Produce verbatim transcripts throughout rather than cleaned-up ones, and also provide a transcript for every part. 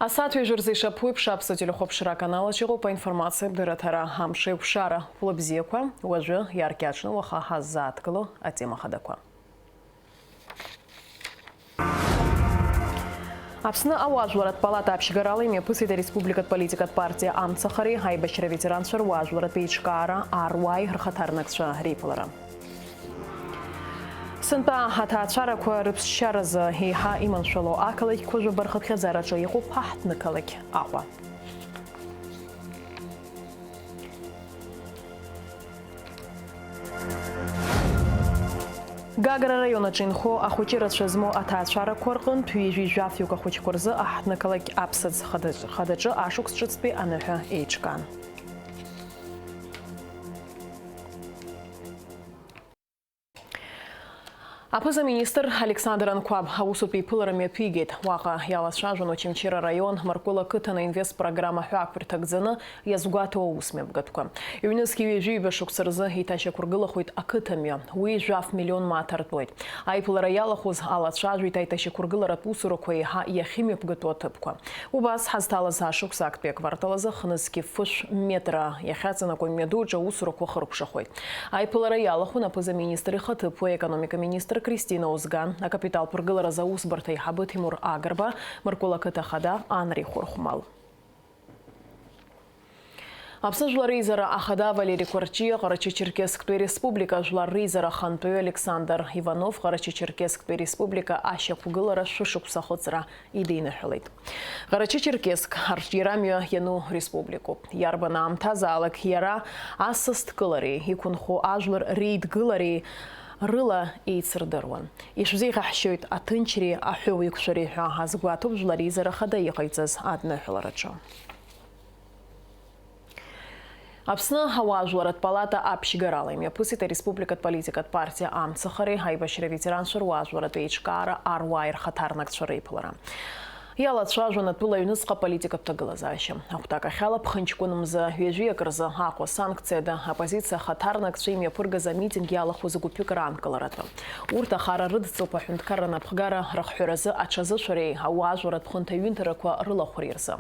Асааҭ ҩажәа рзы ишаԥу еиԥш, Аԥсуа телехәаԥшра аканал аҿы иҟоуп аинформациатә дырраҭара. Амш еиқәшара, хәлыбзиақәа, уажәы иааркьаҿны уаха ҳаззааҭгыло атема хадақәа. Аԥсны ауаажәларратә палата аԥшьгарала имҩаԥысит ареспубликатә политикатә партиа Амцахареи аибашьра аветеранцәа руаажәларратә еиҿкаара, аруаи рхаҭарнакцәа реиԥылара. Сынтәа аҭаацәарақәа рыԥсшьаразы еиҳа иманшәало ақалақьқәа жәаба рхыԥхьаӡараҿы иҟоуп ҳаҳҭнықалақь Аҟәа. Гагра араион аҿы инхо ахәыҷы рацәа змоу аҭаацәарақәа рҟынтә ҩажәи жәафҩык ахәыҷқәа рзы аҳҭнықалақь аԥсаӡ хадаҿ-, хадаҿы ашықәс ҿыцтәи аныҳәа еиҿкаан. Аԥыза-министр Александр Анқәаб аусутә еиԥылара мҩаԥигеит. Уаҟа иалацәажәон Очамчыра араион Маркәыла ақыҭан аинвест программа ҳәа ақәырҭагӡаны иазгәаҭоу аусмҩаԥгатәқәа. Ҩнызқьи ҩажәи ҩба шықәса рзы еиҭашьақәыргылахоит ақыҭамҩа. Уи жәаф миллион мааҭ артуеит. Аиԥылара иалахәыз алацәажәеит аиҭашьақәыргыларатә усурақәа еиҳа иахьымҩаԥгатәу аҭыԥқәа. Убас ҳазҭалаз ашықәс актәи аквартал азы хнызқьи фышә метра иахьаҵанакуа имҩаду аҿы аусурақәа хыркәшахоит. Аиԥылара иалахәын аԥыза-министр ихаҭыԥуаҩ, аекономика министр Кристина Озган, акапиталтә ргыларазы аусбарҭа аиҳабы Ҭемур Агрба, Маркәыла ақыҭа ахада Анри Хәырхәмал. Аԥсны Жәлар Реизара ахада Валери Кәарҷиа, Ҟарачы-Черкессктәи Республика Жәлар Реизара ахантәаҩы Александр Иванов, Ҟарачы-Черкессктәи Республика ашьақәгылара шәышықәса ахыҵра идиныҳәалеит. Ҟарачы-Черкесск арҿиарамҩа иану республикоуп. Иарбан аамҭазаалак иара асасдкылареи иқәынхо ажәлар реидгылареи рыла еицырдыруан. Ишәзеиӷьаҳшьоит аҭынчреи аҳәоу еиқәшәареи ҳәа азгәаҭоуп Жәлар Реизара Ахада иҟаиҵаз адныҳәалараҿы. Аԥсны ауаажәларратә палата аԥшьгарала имҩаԥысит ареспубликатә политикатә партиа Амцахареи аибашьра аветеранцәа руаажәларратә еиҿкаара аруаа ирхаҭарнакцәа реиԥылара. Иалацәажәон атәыла аҩныҵҟа аполитикатә ҭагылазаашьа. Ахәҭакахьала ԥхынҷкәын мза ҩажәиак рзы Аҟәа санкциада аоппозициа ахаҭарнакцәа имҩаԥыргаз амитинг иалахәыз гәыԥҩык раанкыларатәы. Урҭ ахара рыдҵоуп аҳәынҭқарра напхгара рыхҳәаразы аҽазышәареи ауаажәларратә хынҭаҩынҭарақәа рылахәреи рзы.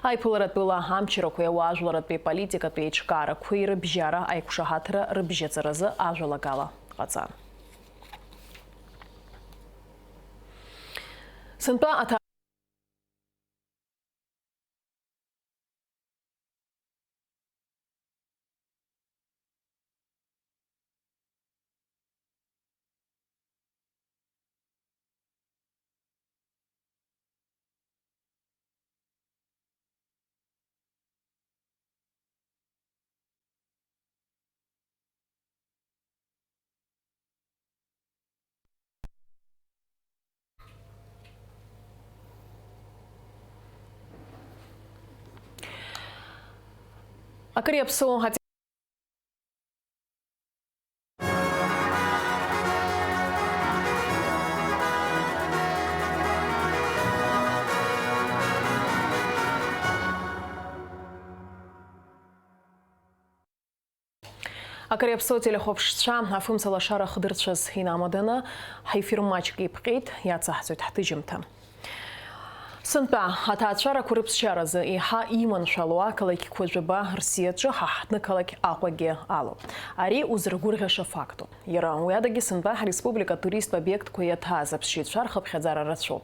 Аиԥыларатәыла амчрақәеи ауаажәларратәи политикатәи еиҿкаарақәеи рыбжьара аиқәшаҳаҭра рыбжьаҵаразы ажәалагала ҟаҵан. Сынтәа аҭа- Акыр иаԥсоу ҳаҵ- Акыр иаԥсоу телехәаԥшцәа, афымца лашара хдырцәас инамаданы, ҳефир маҷк иԥҟьеит, иацаҳҵоит ҳҭыжьымҭа. Сынтәа аҭаацәарақәа рыԥсшьаразы еиҳа иманшәало ақалақьқәа жәаба Рсиаҿы ҳа ҳҭнықалақь Аҟәагьы алоуп. Ари узыргәырӷьаша фактуп. Иара уи адагьы сынтәа ҳреспублика атуристтә обиектқәа иаҭааз аԥсшьаҩцәа рхыԥхьаӡара рацәоуп.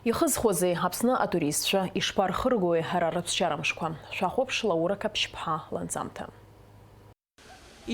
Ихызхуазеи Аԥсны атуристцәа, ишԥархыргои ҳара рыԥсшьара мшқәа? Шәахәаԥш Лаура Қаԥшьԥҳа ланҵамҭа.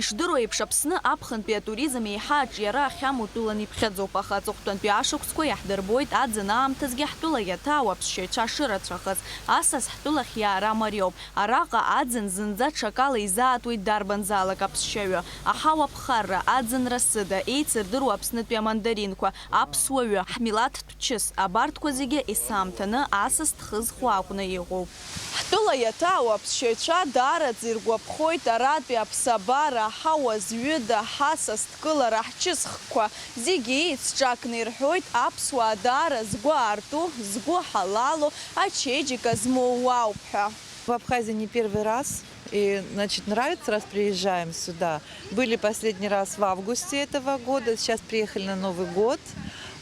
Ишдыру еиԥш, Аԥсны аԥхынтәи атуризм еиҳа аҿиара ахьамоу тәылан иԥхьаӡоуп, аха аҵыхәтәантәи ашықәсқәа иаҳдырбоит аӡын аамҭазгьы ҳтәыла иаҭаау аԥсшьаҩцәа шырацәахаз. Асас ҳтәылахь иаара мариоуп. Араҟа аӡын зынӡа ҽакала изаатуеит дарбанзаалак аԥсшьаҩы. Аҳауа ԥхарра, аӡын расыда, еицырдыруа Аԥснытәи амандаринқәа, аԥсуаҩы, ҳмилаҭтә чыс, абарҭқәа зегьы есаамҭаны асас дхызхуа акәны иҟоуп. Ҳтәыла иаҭаау аԥсшьаҩцәа даараӡа иргәаԥхоит аратәи аԥсабара, ҳауа зҩыда, ҳасас дкылара, ҳчысхқәа, зегьы еицҿакны ирҳәоит аԥсуаа даара згәы аарту, згәы ҳалалу, ачеиџьыка змоу уаауп ҳәа. В Абхазии не первый раз. И, значит, нравится, раз приезжаем сюда. Были последний раз в августе этого года, сейчас приехали на Новый год.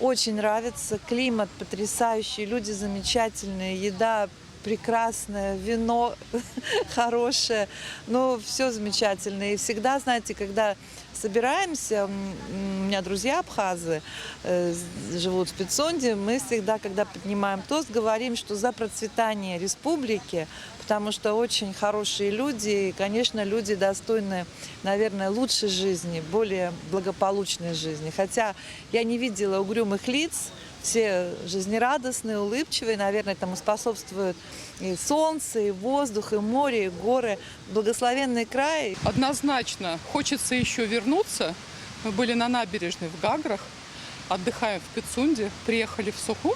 Очень нравится, климат потрясающий, люди замечательные, еда прекрасная, вино хорошее, ну, все замечательно. И всегда, знаете, когда собираемся, м, м, у меня друзья абхазы, э, з-, живут в Пицунде, мы всегда, когда поднимаем тост, говорим, что за процветание республики, потому что очень хорошие люди, и, конечно, люди достойны, наверное, лучшей жизни, более благополучной жизни. Хотя я не видела угрюмых лиц, все жизнерадостные, улыбчивые, наверное, этому способствует и солнце, и воздух, и море, и горы. Благословенный край. Однозначно, хочется еще вернуться. Мы были на набережной в Гаграх, отдыхаем в Пицунде, приехали в Сухум.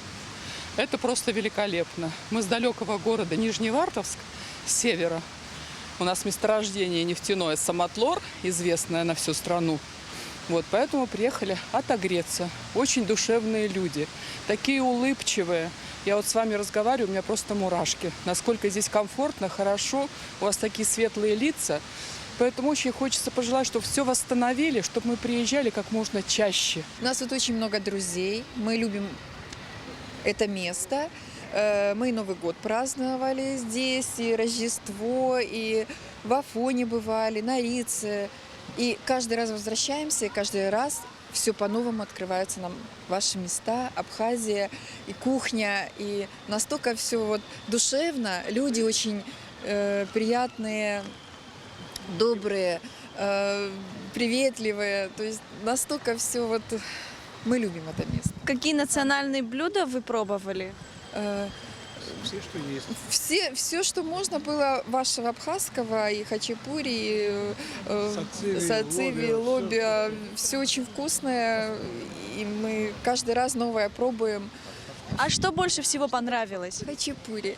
Это просто великолепно. Мы с далекого города Нижневартовск, с севера. У нас месторождение нефтяное Самотлор, известное на всю страну. Вот, поэтому приехали отогреться. Очень душевные люди, такие улыбчивые. Я вот с вами разговариваю, у меня просто мурашки. Насколько здесь комфортно, хорошо, у вас такие светлые лица. Поэтому очень хочется пожелать, чтобы все восстановили, чтобы мы приезжали как можно чаще. У нас тут очень много друзей, мы любим это место. Э, Мы и Новый год праздновали здесь, и Рождество, и в Афоне бывали, на Рице. И каждый раз возвращаемся, и каждый раз все по-новому открываются нам ваши места, Абхазия, и кухня, и настолько все вот душевно, люди очень э, приятные, добрые, э, приветливые, то есть настолько все вот мы любим это место. Какие национальные блюда вы пробовали? Э, Все, что есть. Все, все, что можно было вашего абхазского, и хачапури, и э, Сациви, сациви, лобиа, лобиа, все очень вкусное, и мы каждый раз новое пробуем. А что больше всего понравилось? Хачапури.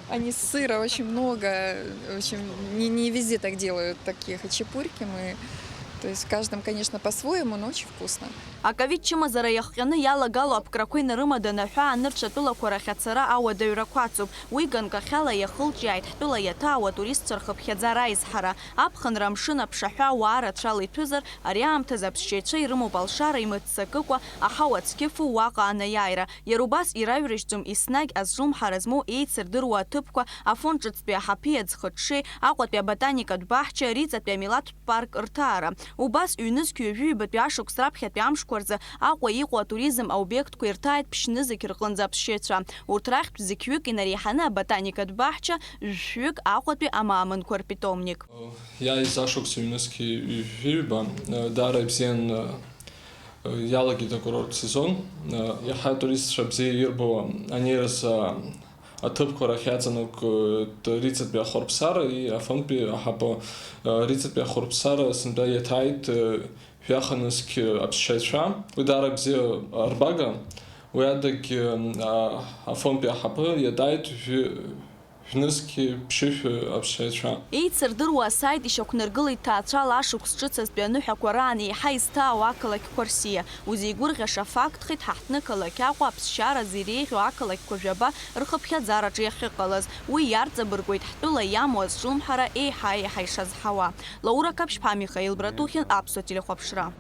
Они сыра очень много, в общем, не, не везде так делают, такие хачапурьки. Мы, то есть в каждом, конечно, по-своему, но очень вкусно. Аковид чымазара иахҟьаны иалагало аԥкрақәа инарымаданы аҳәаа анырцә атәылақәа рахь ацара ауадаҩрақәа ацуп. Уи ганкахьала иахылҿиааит ҳтәыла иаҭаау атуристцәа рхыԥхьаӡара аизҳара. Аԥхынра амшын аԥшаҳәа ауаа рацәала иҭәызар, ари аамҭазы аԥсшьаҩцәа ирымоуп алшара имыццакыкәа аҳауа цқьыфу уаҟа анеиааира. Иара убас ираҩрыжьӡом еснагь азҿлымҳара змоу еицырдыруа аҭыԥқәа, Афон ҿыцтәи аҳаԥи аӡхыҽҽеи, Аҟәатәи аботаникатә баҳча, Риҵатәи амилаҭтә парк рҭаара. Убас ҩнызқь ҩажәи ҩбатәи ашықәс раԥхьатәи амшқәа рзы Аҟәа иҟоу атуризм аобиектқәа ирҭааит ԥшьнызқь рҟынӡа аԥсшьаҩцәа. Урҭ рахьтә зқьҩык инареиҳаны аботаникатә баҳча, жәшәҩык Аҟәатәи амаамынқәа рпитомник. Иааиз ашықәс ҩнызқь ҩажәи ҩба даара ибзиан иалагеит акурорттә сезон. Иаҳа атуристцәа бзиа ирбо анеираз аҭыԥқәа рахь иаҵанакуеит Риҵатәи ахәырԥсара и Афонтәи аҳаԥы. Риҵатәи ахәырԥсара сынтәа иаҭааит жәаха нызқь аԥсшьаҩцәа. Уи даара бзиа арбага. Уи адагь, а, Афонтәи аҳаԥы иаҭааит жәи-, жәнызқь ԥшьышә аԥсшьаҩцәа. Еицырдыруа асайт ишьақәнаргылеит ҭаацәала ашықәс ҿыц азтәи аныҳәақәа раан еиҳа изҭаау ақалақьқәа рсиа. Узеигәырӷьаша фактхеит ҳаҳҭнықалақь Аҟәа аԥсшьаразы иреиӷьу ақалақьқәа жәаба рхыԥхьаӡараҿы иахьыҟалаз. Уи иарҵабыргуеит ҳтәыла иамоу азҿлымҳара еиҳа-еиҳа ишазҳауа. Лаура Қаԥшьԥҳа, Михаил Братухин, Аԥсуа телехәаԥшра.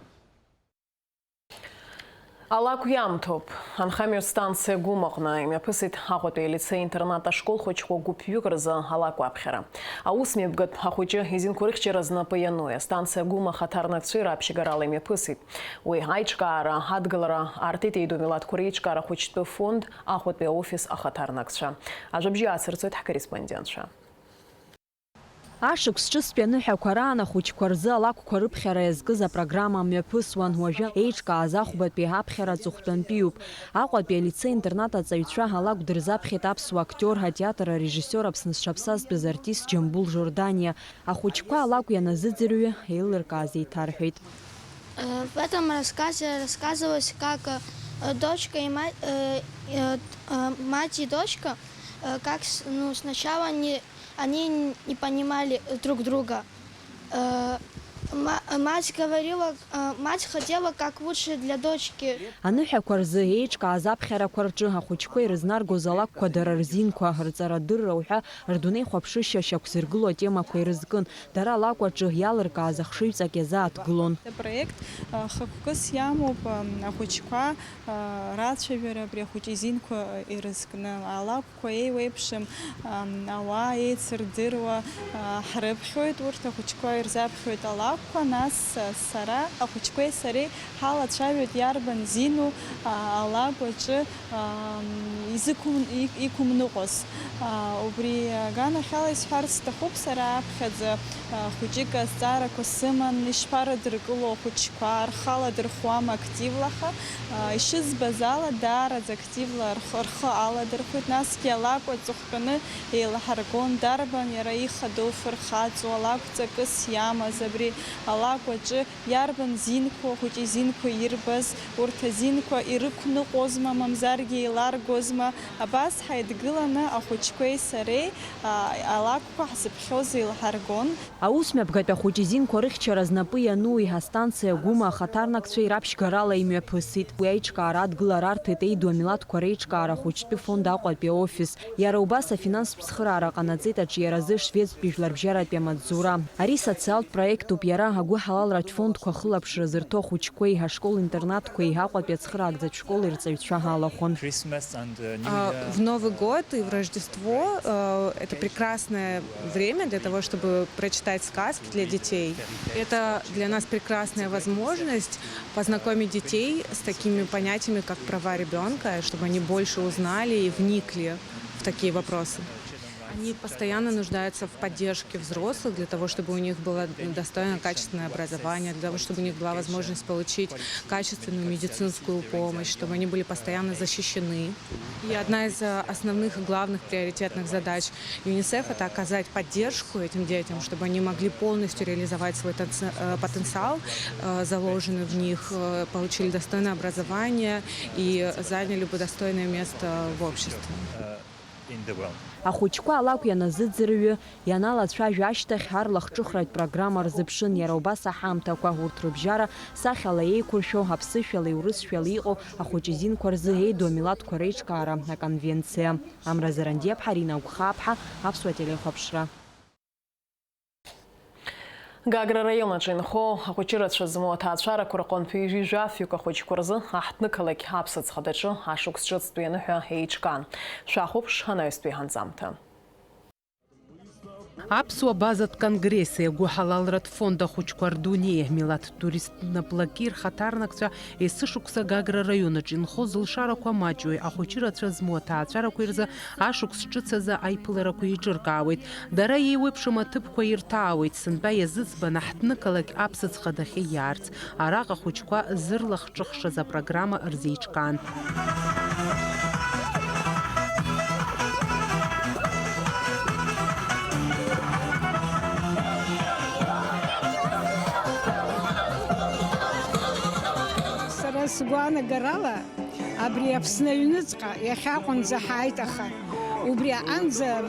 Алакә иамҭоуп. Анхамҩатә станциа Гәым аҟны имҩаԥысит Аҟәатәи алицеи-интернат ашкол хәыҷқәа гәыԥҩык рзы алакә аԥхьара. Аусмҩаԥгатә ахәыҷы изинқәа рыхьчара знапы иану астанциа Гәым ахаҭарнакцәеи раԥшьагарала имҩаԥысит. Уи аиҿкаара адгылара артит еидумилаҭқәа реиҿкаара хәыҷтәы фонд Аҟәатәи аофис ахаҭарнакцәа. Ажәабжьы ацырҵоит ҳкорреспондентцәа. Ашықәс ҿыцтәи аныҳәақәа раан ахәыҷқәа рзы алакәқәа рыԥхьара иазкыз апрограмма мҩаԥысуан, уажәы еиҿкааз ахәбатәи аԥхьара аҵыхәтәантәиуп. Аҟәатәи алицеи-интернат аҵаҩцәа алакә дырзаԥхьеит аԥсуа актиор атеатр арежиссиор Аԥсны зҽаԥсазтәыз артист Џьамбул Жорданиа. Ахәыҷқәа алакә ианазыӡырҩы, еилыркааз еиҭарҳәеит. Э, В этом рассказе рассказывалось, как э, дочка и мать, э, э, э, мать и дочка, э, как с- ну, сначала не, они н- не понимали друг друга. Э, Ма-, мать говорила, э, мать хотела как лучше для дочки. Аныҳәақәа рзы еиҿкааз аԥхьарақәа рҿы ахәыҷқәа ирызнаргоз алакәқәа дара рзинқәа, рҵарадырра уҳәа рдунеихәаԥшышьа шьақәзыргыло атемақәа ирызкын. Дара алакә аҿы иалыркааз ахшыҩҵак иазааҭгылон. Апроект, а, хықәкыс иамоуп, а, ахәыҷқәа, а, рацәажәара абри ахәыҷы изинқәа ирызкны. Алакәқәа еиуеиԥшым, а, ауаа еицырдыруа, а, ҳрыԥхьоит, урҭ ахәыҷқәа ирзаԥхьоит алакәқәа, нас, а, сара, ахәыҷқәеи сареи ҳалацәажәоит иарбан зину, а, алакә аҿы, а, изықәым-, и-, иқәымныҟәоз. А, убри аганахьала исҳәарц сҭахуп, сара аԥхьаӡа, а, хәыҷык азҵаарақәа сыман, ишԥарыдыркыло ахәыҷқәа, рхы аладырхәуама активла, аха, а, ишызбаз ала, даараӡа активла рхы, рхы аладырхәит, насгьы алакә аҵыхәтәаны еилаҳаргон, дарбан иара ихадоу фырхаҵоу, алакә ҵакыс иамаз, абри алакә аҿы иарбан зинқәоу, ахәыҷы изинқәа ирбаз, урҭ азинқәа ирықәныҟәозма, мамзаргьы еиларгозма, абас ҳаидгыланы ахәыҷқәеи сареи, а, алакәқәа ҳзыԥхьоз еилҳаргон. Аусмҩаԥгатә ахәыҷы изинқәа рыхьчара знапы иану уи астанциа Гәыма ахаҭарнакцәа ираԥшьгарала имҩаԥысит. Уи аиҿкаара адгылара арҭеит Еиду амилаҭқәа реиҿкаара ахәыҷтәы фонд Аҟәатәи аофис. Иара убас афинанстә цхыраара ҟанаҵеит аҿиаразы Шведтәи жәларбжьаратәи амаҵзура. Ари социалтә проектуп, иара агәыҳалалратә фондқәа ахылаԥшра зырҭо ахәыҷқәеи ашкол-интернатқәеи Аҟәатәи ацхыраагӡатә школ ирҵаҩцәа алахәын. Christmas and, uh, New А, Year. В Новый год и в Рождество, э, это прекрасное время для того, чтобы прочитать сказки для детей. Это для нас прекрасная возможность познакомить детей с такими понятиями, как права ребёнка, чтобы они больше узнали и вникли в такие вопросы. Они постоянно нуждаются в поддержке взрослых для того, чтобы у них было достойное, качественное образование, для того, чтобы у них была возможность получить качественную медицинскую помощь, чтобы они были постоянно защищены. И одна из, э, основных и главных приоритетных задач ЮНИСЕФ — это оказать поддержку этим детям, чтобы они могли полностью реализовать свой танц-, э, потенциал, э, заложенный в них, э, получили достойное образование и заняли бы достойное место в обществе. Ахәыҷқәа алакә ианазыӡырҩы, ианалацәажәа ашьҭахь, арлахҿыхратә программа рзыԥшын, иара убас аҳамҭақәа, урҭ рыбжьара, сахьала еиқәыршәо, аԥсышәалеи урысшәалеи иҟоу ахәыҷы зинқәа рзы Еиду амилаҭқәа реиҿкаара аконвенциа. Амра Зарандиаԥҳа, Рина Агәхааԥҳа, Аԥсуа телехәаԥшра. Гагра араион аҿы инхо ахәыҷы рацәа змоу аҭаацәарақәа рҟынтә ҩажәи жәафҩык ахәыҷқәа рзы аҳҭнықалақь аԥсаӡ хадаҿы ашықәс ҿыцтәи аныҳәа еиҿкаан. Шәахәаԥш анаҩстәи ҳанҵамҭа. Аԥсуа базатә конгресси агәыҳалалратә фонд ахәыҷқәа рдунеи милаҭтә туристтә наплаки рхаҭарнакцәа есышықәса Гагра араион аҿы инхо зылшарақәа маҷҩу ахәыҷы рацәа змоу аҭаацәарақәеи рзы ашықәс ҿыц азы аиԥыларақәа еиҿыркаауеит. Дара еиуеиԥшым аҭыԥқәа ирҭаауеит, сынтәа иазыӡбан аҳҭнықалақь аԥсаӡ хадахьы иаарц. Араҟа ахәыҷқәа зырлахҿыхшаз апрограмма рзеиҿкаан. Сара сгәаанагарала, абри Аԥсны аҩныҵҟа иахьа аҟынӡа ҳааит, аха убри аҟынӡа, а,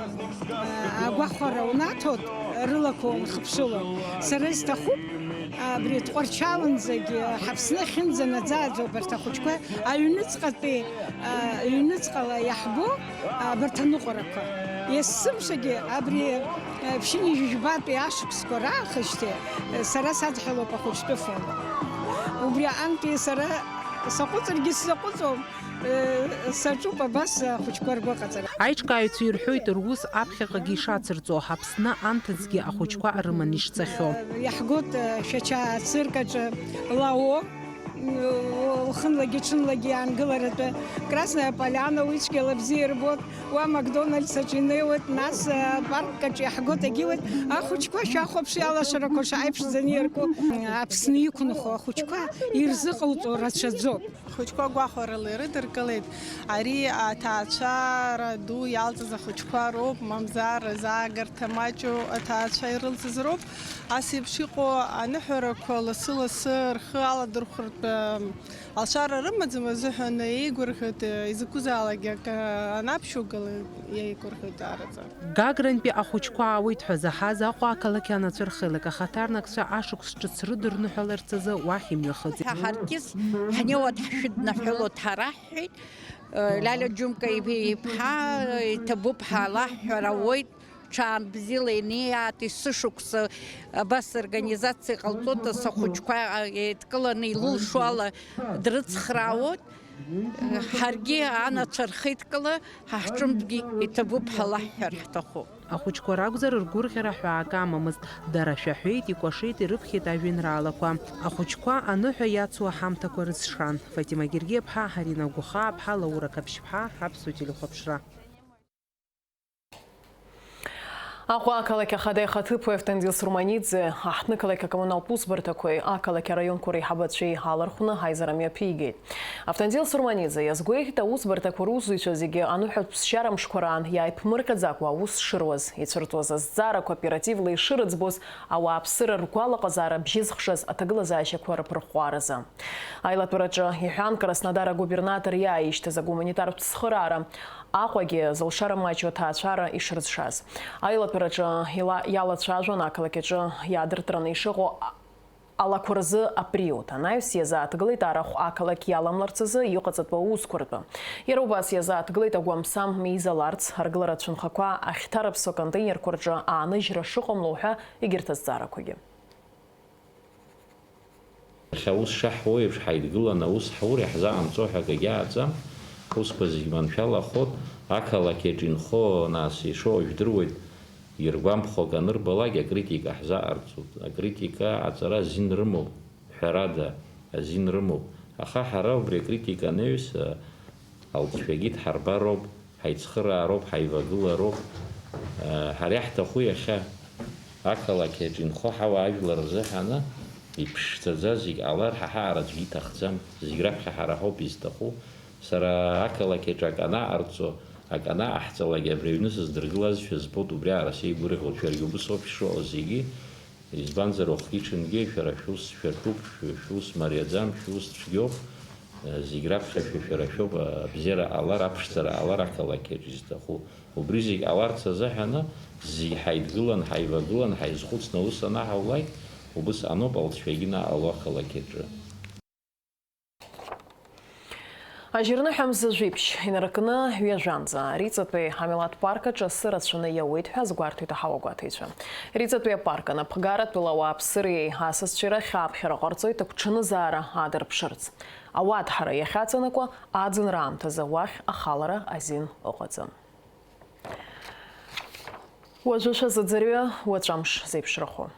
агәахәара унаҭоит, рылақәа унхыԥшыло. Сара исҭахуп, абри Тҟәарчалынӡагьы, Ҳаԥсны ахьынӡанаӡааӡо абарҭ ахәыҷқәа аҩныҵҟатәи, а, ҩныҵҟала иаҳбо, а, абарҭ аныҟәарақәа. Есымшагьы абри, а, ԥшьынҩажәи жәбатәи ашықәсқәа раахижьҭеи, а, сара садҳәалоуп ахәыҷтәы фонд. Убри аҟынтәи сара саҟәыҵыргьы сзаҟәыҵуам. Саҿуп абас ахәыҷқәа ргәаҟаҵара. Аиҿкааҩцәа ирҳәоит, рус аԥхьаҟагьы ишацырҵо, Аԥсны анҭыҵгьы ахәыҷқәа рыманы ишцахьоу. Иаҳгоит Шәача ацирк аҿы Лао, лхынлагьы-ҽынлагьы аангыларатәы, Красная Поляна, уи цәгьала бзиа ирбоит, уа Макдональдс аҿы инеиуеит, нас апарк аҿы иаҳгоит, агьиуеит. Ахәыҷқәа шәахәаԥши, алашарақәа шаҟа иԥшӡаны иарку. Аԥсны иқәынхо ахәыҷқәа ирзыҟауҵо рацәаӡоуп. Ахәыҷқәа гәахәарыла ирыдыркылеит. Ари аҭаацәара ду иалҵыз ахәыҷқәа роуп, мамзар, заагарҭа маҷу аҭаацәа ирылҵыз роуп. Ас еиԥш иҟоу аныҳәарақәа лассы-лассы рхы аладырхәратәы Алшара рымаӡам азыҳәан еигәырӷьоит, изакәызаалакгьы акы анаԥшьугала еигәырӷьоит даараӡа. Гагрантәи ахәыҷқәа аауеит ҳәа заҳаз Аҟәа ақалақь анацәа рхеилак ахаҭарнакцәа ашықәс ҿыц рыдырныҳәаларц азы уахь имҩахыҵит. Ҳаркьыс ҳнеиуа дҳшәыднаҳәылоит ҳара ҳҳәеит. Лиалиа Џьумка иԥа иҭабуп ҳәа лаҳҳәар ауеит. Ҽаан бзиала инеиаат, есышықәса абас организациа ҟалҵоит, ас ахәыҷқәа еидкыланы илылшо ала дрыцхраауеит. Ҳаргьы анацәа рхеидкыла ҳа ҳҿынтәгьы иҭабуп ҳәа лаҳҳәар ҳҭахуп. Ахәыҷқәа ракәзар, ргәырӷьара ҳәаак амамызт. Дара шәаҳәеит, икәашеит, ирыԥхьеит ажәеинраалақәа. Ахәыҷқәа аныҳәа иацу аҳамҭақәа рызшан. Фатима Гергиаԥҳа, Арина Гәахааԥҳа, Лаура Қаԥшьԥҳа, Аԥсуа телехәаԥшра. Аҟәа ақалақь ахада ихаҭыԥуаҩ Автандил Сурманиӡе, аҳҭнықалақь акоммуналтә усбарҭақәеи ақалақь араионқәа реиҳабацәеи алархәны аизара мҩаԥигеит. Автандил Сурманиӡе иазгәеиҭеит, аусбарҭақәа русзуҩцәа зегьы аныҳәатә ԥсшьара мшқәа раан иааиԥмырҟьаӡакәа аус шыруаз, ицәырҵуаз азҵаарақәа оперативла ишырыӡбоз, ауааԥсыра ргәалаҟазаара бжьызхшаз аҭагылазаашьақәа рыԥырхәаразы. Аилатәараҿы иҳәан, Краснодар агубернатор иааишьҭыз агуманитартә цхыраара Аҟәагьы зылшара маҷу аҭаацәара ишрызшаз. Аилатәараҿы ила-, иалацәажәон ақалақь аҿы иаадыртраны ишыҟоу алақәа рзы априут. Анаҩс иазааҭгылеит арахә ақалақь иаламларц азы иҟаҵатәу аусқәа ртәы. Иара убас иазааҭгылеит агәамсам меизаларц, аргыларатә цәынхақәа ахьҭарыԥсо аконтейнерқәа рҿы ааныжьра шыҟамло ҳәа егьырҭ азҵаарақәагьы. Иахьа аус шаҳуоу еиԥш ҳаидгыланы аус ҳаур иаҳзаҟамҵо ҳәа акгьы ааӡам, ҳусқәа зегь маншәалахоит, ақалақь аҿы инхо, нас, ишоу жәдыруеит, иргәамԥхо акы анырбалак, акритика ҳзаҟарҵоит. Акритика аҵара азин рымоуп, ҳәарада, азин рымоуп. Аха ҳара убри акритика анаҩс, алҵшәагьы дҳарбароуп, ҳаицхыраароуп, ҳаивагылароуп. Ҳара иаҳҭаху иахьа ақалақь аҿы инхо ҳауаажәлар рзыҳәаны иԥшӡаӡа зегь ҟалар, ҳа ҳаҟара аӡәгьы иҭахӡам, зегь раԥхьа ҳара ҳауп изҭаху. Сара ақалақь аҿы акы анаҟарҵо, акы анаҟаҳҵалак абри аҩны сыздыргылазшәа збоит, убриаҟара сеигәырӷьоит, шәаргьы убыс ауп ишыҟоу зегьы. Избанзар, уахгьы-ҽынгьы шәара шәус шәаҿуп, шәус мариаӡам, шәус цәгьоуп, зегь раԥхьа шәа шәара шәоуп, абзиара ҟалар, аԥшӡара ҟалар ақалақь аҿы изҭаху. Убри зегь ҟаларц азыҳәаны, зегь ҳаидгылан, ҳаивагылан, ҳаизхәыцны аус анаҳаулак, убыс аноуп алҵшәагьы наҟало ақалақь аҿы. Ажьырныҳәа мза жәиԥшь инаркны ҩажәанӡа Риҵатәи амилаҭ парк аҿы асы рацәаны иауеит ҳәа азгәарҭеит аҳауагәаҭаҩцәа. Риҵатәи апарк анапхгаратәыла ауааԥсыреи асасцәеи рахь ааԥхьара ҟарҵоит агәҽанызаара аадырԥшырц. Ауадҳара иахьаҵанакуа аӡынра аамҭазы уахь ахалара азин ыҟаӡам. Уажәы шәазыӡырҩы, уаҵәы амш зеиԥшрахо.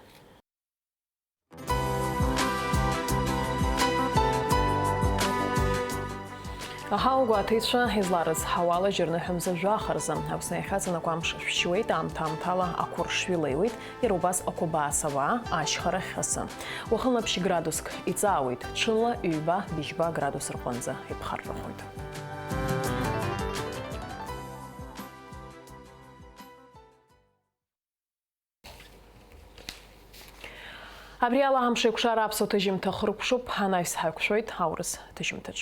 Аҳауагәаҭаҩцәа изларыз ҳауала жьырныҳәа мза жәаха рзы Аԥсны иахьаҵанакуа амш шәшьуеит, аамҭа-аамҭала ақәыршҩы леиуеит, иара убас ақәабаа-сабаа ашьхарахь асы. Уахынла ԥшь градуск иҵаауеит, ҽынла ҩба-быжьба градус рҟынӡа иԥхаррахоит. Абри ала амш еиқәшара аԥсуа ҭыжьымҭа хыркәшоуп, анаҩс ҳаиқәшәоит аурыс ҭыжьымҭаҿ.